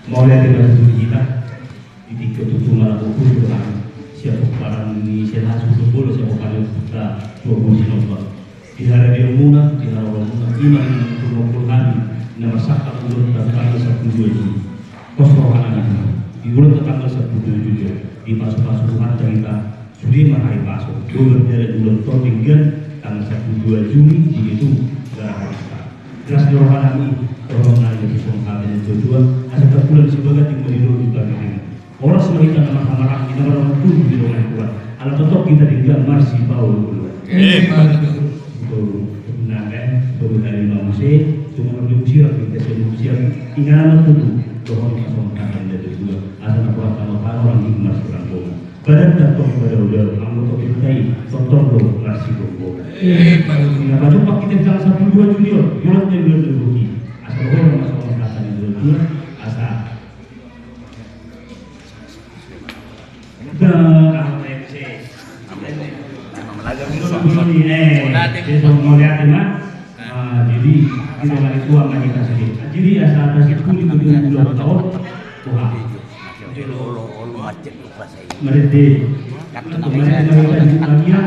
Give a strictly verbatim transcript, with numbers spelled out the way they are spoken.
Mauliate ma tu hita. Di tingki on tutu manang ukur Tuhan, sian pomparan ni sian hasuhuton bolon, sian pomparan ni ompunta Tuan Guru Sinomba. Di haradeonmuna, di haroromuna, i ma na tumongkol hami na marsangkap ulaonta tanggal sampulu dua Juli. Pos rohanami, di ulaonta tanggal sampulu dua Juli on, dipasupasu Tuhanta hita, sude ma hahipason, dua berjalan ulaonta on denggan tanggal sampulu dua Juli, di situ gara hita. Jelas di rohanami, rohanami di songkap dan tujuan, asa terpulang sebagai tim di dulu di pagi ini. Horas ma hita na marhahamaranggi, na marhahamaranggi di rohani Tuhan. Ala tongtong hita denggan marsipaulu. Eh, betul. Betul. Nah, kan, betul tadi Bang Muse, cuma perlu siap, kita siap, siap. Ingat tutu, dohon kasong tangan dari Tuhan. Asa na kuat sama orang di marsipaulu. Badan dan tong pada udah, anggo tong kita i, tong tong do, marsipaulu. Eh, betul. Nah, baru pak kita tanggal sampulu dua Juli on, yot dia bulan dua Juli. Asa dohon kasong tangan dari Tuhan, asa Jadi, kita lagi tua lagi kasih. Jadi, asa atas itu di kedua puluh tahun. Wah. Mereka, mereka, mereka, mereka, mereka,